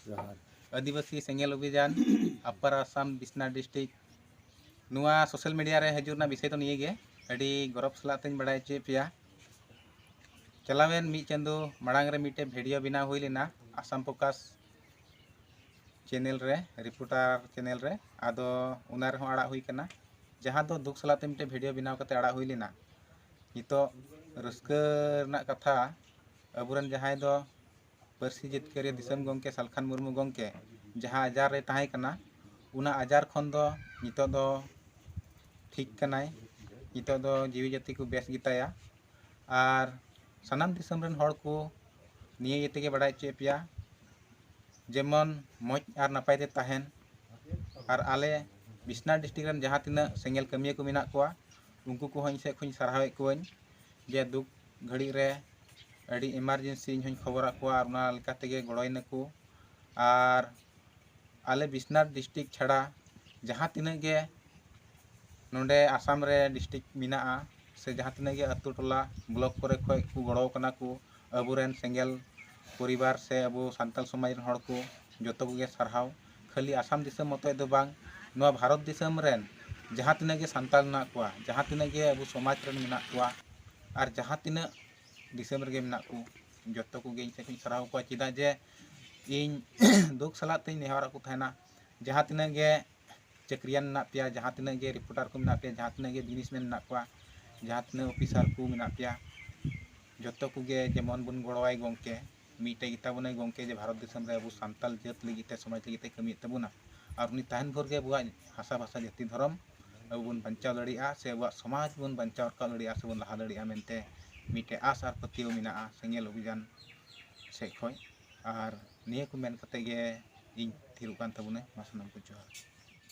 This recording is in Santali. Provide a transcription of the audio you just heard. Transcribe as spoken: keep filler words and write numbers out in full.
ᱡᱚᱦᱟᱨ᱾ ᱟᱹᱫᱤᱵᱟᱹᱥᱤ ᱥᱮᱸᱜᱮᱞ ᱚᱵᱷᱤᱡᱟᱱ, ᱟᱯᱟᱨ ᱟᱥᱟᱢ, ᱵᱤᱥᱱᱟ ᱰᱤᱥᱴᱨᱤᱠᱴ᱾ ᱱᱚᱣᱟ ᱥᱳᱥᱟᱞ ᱢᱤᱰᱤᱭᱟ ᱨᱮ ᱦᱤᱡᱩᱜ ᱨᱮᱱᱟᱜ ᱵᱤᱥᱚᱭ ᱫᱚ ᱱᱤᱭᱟᱹ ᱜᱮ, ᱟᱹᱰᱤ ᱜᱚᱨᱚᱵᱽ ᱥᱟᱞᱟᱜ ᱛᱤᱧ ᱵᱟᱲᱟᱭ ᱦᱚᱪᱚᱭᱮᱫ ᱯᱮᱭᱟ᱾ ᱪᱟᱞᱟᱣᱮᱱ ᱢᱤᱫ ᱪᱟᱸᱫᱳ ᱢᱟᱲᱟᱝ ᱨᱮ ᱢᱤᱫᱴᱮᱡ ᱵᱷᱤᱰᱤᱭᱳ ᱵᱮᱱᱟᱣ ᱦᱩᱭ ᱞᱮᱱᱟ ᱟᱥᱟᱢ ᱯᱷᱳᱠᱟᱥ ᱪᱮᱱᱮᱞ ᱨᱮ, ᱨᱤᱯᱳᱨᱴᱟᱨ ᱪᱮᱱᱮᱞ ᱨᱮ, ᱟᱫᱚ ᱚᱱᱟ ᱨᱮᱦᱚᱸ ᱟᱲᱟᱜ ᱦᱩᱭ ᱠᱟᱱᱟ, ᱡᱟᱦᱟᱸ ᱫᱚ ᱫᱩᱠ ᱥᱟᱞᱟᱜ ᱛᱮ ᱢᱤᱫᱴᱮᱡ ᱵᱷᱤᱰᱤᱭᱳ ᱵᱮᱱᱟᱣ ᱠᱟᱛᱮ ᱟᱲᱟᱜ ᱦᱩᱭ ᱞᱮᱱᱟ᱾ ᱱᱤᱛᱚᱜ ᱨᱟᱹᱥᱠᱟᱹ ᱨᱮᱱᱟᱜ ᱠᱟᱛᱷᱟ, ᱟᱵᱚᱨᱮᱱ ᱡᱟᱦᱟᱸᱭ ᱫᱚ ᱯᱟᱹᱨᱥᱤ ᱡᱤᱛᱠᱟᱹᱨᱤᱭᱟᱹ ᱫᱤᱥᱚᱢ ᱜᱚᱢᱠᱮ ᱥᱟᱞᱠᱷᱟᱱ ᱢᱩᱨᱢᱩ ᱜᱚᱢᱠᱮ ᱡᱟᱦᱟᱸ ᱟᱡᱟᱨ ᱨᱮ ᱛᱟᱦᱮᱸ ᱠᱟᱱᱟ, ᱚᱱᱟ ᱟᱡᱟᱨ ᱠᱷᱚᱱ ᱫᱚ ᱱᱤᱛᱚᱜ ᱫᱚ ᱴᱷᱤᱠ ᱠᱟᱱᱟᱭ, ᱱᱤᱛᱚᱜ ᱫᱚ ᱡᱤᱣᱤ ᱡᱟᱹᱛᱤ ᱠᱚ ᱵᱮᱥ ᱜᱮᱛᱟᱭᱟ᱾ ᱟᱨ ᱥᱟᱱᱟᱢ ᱫᱤᱥᱚᱢ ᱨᱮᱱ ᱦᱚᱲ ᱠᱚ ᱱᱤᱭᱟᱹ ᱤᱭᱟᱹ ᱛᱮᱜᱮ ᱵᱟᱲᱟᱭ ᱦᱚᱪᱚᱭᱮᱫ ᱯᱮᱭᱟ, ᱡᱮᱢᱚᱱ ᱢᱚᱡᱽ ᱟᱨ ᱱᱟᱯᱟᱭ ᱛᱮ ᱛᱟᱦᱮᱱ᱾ ᱟᱨ ᱟᱞᱮ ᱵᱤᱥᱱᱟ ᱰᱤᱥᱴᱨᱤᱠᱴ ᱨᱮᱱ ᱡᱟᱦᱟᱸ ᱛᱤᱱᱟᱹᱜ ᱥᱮᱸᱜᱮᱞ ᱠᱟᱹᱢᱤᱭᱟᱹ ᱠᱚ ᱢᱮᱱᱟᱜ ᱠᱚᱣᱟ, ᱩᱱᱠᱩ ᱠᱚᱦᱚᱸ ᱤᱧ ᱥᱮᱫ ᱠᱷᱚᱱ ᱥᱟᱨᱦᱟᱣᱮᱫ ᱠᱚᱣᱟᱹᱧ, ᱡᱮ ᱫᱩᱠ ᱜᱷᱟᱹᱲᱤᱡ ᱨᱮ ᱟᱹᱰᱤ ᱮᱢᱟᱨᱡᱮᱱᱥᱤ ᱤᱧ ᱦᱚᱸᱧ ᱠᱷᱚᱵᱚᱨᱟᱫ ᱠᱚᱣᱟ ᱟᱨ ᱚᱱᱟ ᱞᱮᱠᱟ ᱛᱮᱜᱮ ᱜᱚᱲᱚᱭ ᱱᱟᱠᱚ᱾ ᱟᱨ ᱟᱞᱮ ᱵᱤᱥᱱᱟᱛᱷ ᱰᱤᱥᱴᱨᱤᱠᱴ ᱪᱷᱟᱲᱟ ᱡᱟᱦᱟᱸ ᱛᱤᱱᱟᱹᱜ ᱜᱮ ᱱᱚᱰᱮ ᱟᱥᱟᱢ ᱨᱮ ᱰᱤᱥᱴᱨᱤᱠᱴ ᱢᱮᱱᱟᱜᱼᱟ, ᱥᱮ ᱡᱟᱦᱟᱸ ᱛᱤᱱᱟᱹᱜ ᱜᱮ ᱟᱹᱛᱩ ᱴᱚᱞᱟ ᱵᱞᱚᱠ ᱠᱚᱨᱮ ᱠᱷᱚᱱ ᱠᱚ ᱜᱚᱲᱚ ᱠᱟᱱᱟ ᱠᱚ, ᱟᱵᱚᱨᱮᱱ ᱥᱮᱸᱜᱮᱞ ᱯᱚᱨᱤᱵᱟᱨ ᱥᱮ ᱟᱵᱚ ᱥᱟᱱᱛᱟᱞ ᱥᱚᱢᱟᱡᱽ ᱨᱮᱱ ᱦᱚᱲ ᱠᱚ, ᱡᱚᱛᱚ ᱠᱚᱜᱮ ᱥᱟᱨᱦᱟᱣ᱾ ᱠᱷᱟᱹᱞᱤ ᱟᱥᱟᱢ ᱫᱤᱥᱚᱢ ᱢᱚᱛᱚᱡ ᱫᱚ ᱵᱟᱝ, ᱱᱚᱣᱟ ᱵᱷᱟᱨᱚᱛ ᱫᱤᱥᱚᱢ ᱨᱮᱱ ᱡᱟᱦᱟᱸ ᱛᱤᱱᱟᱹᱜ ᱜᱮ ᱥᱟᱱᱛᱟᱲ ᱢᱮᱱᱟᱜ ᱠᱚᱣᱟ, ᱡᱟᱦᱟᱸ ᱛᱤᱱᱟᱹᱜ ᱜᱮ ᱟᱵᱚ ᱥᱚᱢᱟᱡᱽ ᱨᱮᱱ ᱢᱮᱱᱟᱜ ᱠᱚᱣᱟ, ᱟᱨ ᱡᱟᱦᱟᱸ ᱛᱤᱱᱟᱹᱜ ᱫᱤᱥᱚᱢ ᱨᱮᱜᱮ ᱢᱮᱱᱟᱜ ᱠᱚ, ᱡᱚᱛᱚ ᱠᱚᱜᱮ ᱤᱧ ᱥᱮᱫ ᱠᱷᱚᱱ ᱥᱟᱨᱦᱟᱣ ᱠᱚᱣᱟ᱾ ᱪᱮᱫᱟᱜ ᱡᱮ ᱤᱧ ᱫᱩᱠ ᱥᱟᱞᱟᱜ ᱛᱤᱧ ᱱᱮᱦᱚᱨᱟᱜ ᱠᱚ ᱛᱟᱦᱮᱱᱟ, ᱡᱟᱦᱟᱸ ᱛᱤᱱᱟᱹᱜ ᱜᱮ ᱪᱟᱹᱠᱨᱤᱭᱟᱱ ᱢᱮᱱᱟᱜ ᱯᱮᱭᱟ, ᱡᱟᱦᱟᱸ ᱛᱤᱱᱟᱹᱜ ᱜᱮ ᱨᱤᱯᱳᱨᱴᱟᱨ ᱠᱚ ᱢᱮᱱᱟᱜ ᱯᱮᱭᱟ, ᱡᱟᱦᱟᱸ ᱛᱤᱱᱟᱹᱜ ᱜᱮ ᱵᱤᱡᱽᱱᱮᱥᱢᱮᱱ ᱢᱮᱱᱟᱜ ᱠᱚᱣᱟ, ᱡᱟᱦᱟᱸ ᱛᱤᱱᱟᱹᱜ ᱚᱯᱷᱤᱥᱟᱨ ᱠᱚ ᱢᱮᱱᱟᱜ ᱯᱮᱭᱟ, ᱡᱚᱛᱚ ᱠᱚᱜᱮ ᱡᱮᱢᱚᱱ ᱵᱚᱱ ᱜᱚᱲᱚᱣᱟᱭ ᱜᱚᱢᱠᱮ, ᱢᱤᱫᱴᱮᱡ ᱜᱮᱛᱟ ᱵᱚᱱᱟᱭ ᱜᱚᱢᱠᱮ, ᱡᱮ ᱵᱷᱟᱨᱚᱛ ᱫᱤᱥᱚᱢ ᱨᱮ ᱟᱵᱚ ᱥᱟᱱᱛᱟᱞ ᱡᱟᱹᱛ ᱞᱟᱹᱜᱤᱫ ᱛᱮ, ᱥᱚᱢᱟᱡᱽ ᱞᱟᱹᱜᱤᱫ ᱛᱮ ᱠᱟᱹᱢᱤᱭᱮᱫ ᱛᱟᱵᱚᱱᱟ᱾ ᱟᱨ ᱩᱱᱤ ᱛᱟᱦᱮᱱ ᱵᱷᱳᱨ ᱜᱮ ᱟᱵᱚᱣᱟᱜ ᱵᱷᱟᱥᱟ, ᱵᱷᱟᱥᱟ, ᱡᱟᱹᱛᱤ, ᱫᱷᱚᱨᱚᱢ ᱟᱵᱚ ᱵᱚᱱ ᱵᱟᱧᱪᱟᱣ ᱫᱟᱲᱮᱭᱟᱜᱼᱟ, ᱥᱮ ᱟᱵᱚᱣᱟᱜ ᱥᱚᱢᱟᱡᱽ ᱵᱚᱱ ᱵᱟᱧᱪᱟᱣ ᱨᱟᱠᱟᱵ ᱫᱟᱲᱮᱭᱟᱜᱼᱟ, ᱥᱮ ᱵᱚᱱ ᱞᱟᱦᱟ ᱫᱟᱲᱮᱭᱟᱜᱼᱟ ᱢᱮᱱᱛᱮ ᱢᱤᱫᱴᱮᱡ ᱟᱥ ᱟᱨ ᱯᱟᱹᱛᱭᱟᱹᱣ ᱢᱮᱱᱟᱜᱼᱟ ᱥᱮᱸᱜᱮᱞ ᱚᱵᱷᱤᱡᱟᱱ ᱥᱮᱫ ᱠᱷᱚᱱ᱾ ᱟᱨ ᱱᱤᱭᱟᱹ ᱠᱚ ᱢᱮᱱ ᱠᱟᱛᱮ ᱜᱮ ᱤᱧ ᱛᱷᱤᱨᱚᱜ ᱠᱟᱱ ᱛᱟᱵᱚᱱᱟᱹᱧ᱾ ᱢᱟ ᱥᱟᱱᱟᱢ ᱠᱚ ᱡᱚᱦᱟᱨ᱾